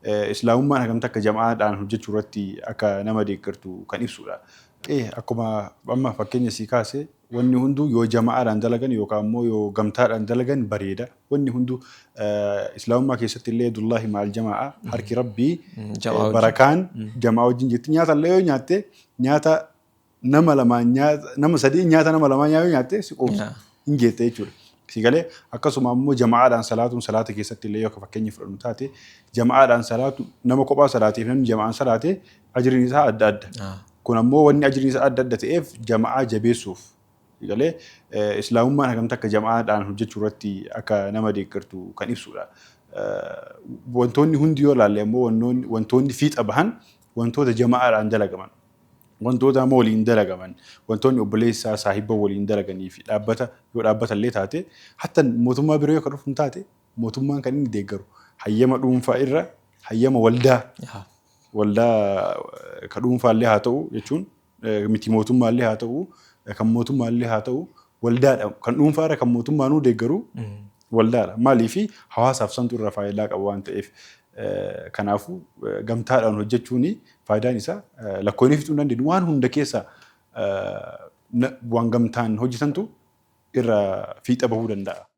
Islaamummaan hagamta akka jama'aadhaan hojjechuu irratti akka nama deeggartu kan ibsudha. Akkuma amma fakkeenya sii kaase, wanni hunduu yoo jama'aadhaan dalagan yookaan immoo yoo gamtaadhaan dalagan bareeda. Wanni hunduu Islaamummaa keessatti illee yadullaahi ma'al jamaa'a, harki Rabbii Jama'aa wajjin. Barakaan jama'aa wajjin jirti. Nyaata illee yoo nyaatte, nyaata nama lamaan nyaata, nama sadii nyaata nama lamaa yoo nyaatte si quubsa. Hin geette jechuudha. Si galee? Akkasuma ammoo jama'aadhaan salaatuun, salaata keessatti illee yoo akka fakkeenya fudhannu taate, jama'aadhaan salaatu, nama kophaa salaateef namni jama'aan salaate ajriin isaa adda adda. Kun ammoo wanni ajriin isaa adda adda ta'eef jama'aa jabeessuuf. Si galee? Islaamummaan hagamta akka jama'aadhaan hojjechuu irratti akka nama deeggartu kan ibsudha. Wantoonni hundi yoo ilaalle ammoo, wantoonni fiixa bahan wantoota jama'aadhaan dalagaman, wantoota nama waliin dalagaman, wantoonni obboleessaa saahibba waliin dalaganii fi dhaabbata yoo dhaabbata illee taate, hatta mootummaa bira yoo kan dhufu taate, mootummaan kan inni deeggaru hayyama dhuunfaa irra hayyama waldaa, waldaa ka dhuunfaallee haa ta'u jechuun miti, mootummaallee haa ta'u, kan mootummaallee haa ta'u, waldaadha. Kan dhuunfaa irra kan mootummaanuu deeggaru waldaadha. Maaliifi? Hawaasaaf santu irra faayidaa qaba waan ta'eef. Kanaafuu gamtaadhaan hojjechuun faayidaan isaa lakkoofni fixuu hin dandeenyu. Waan hunda keessa waan gamtaan hojjetantu irra fiixa bahuu danda'a.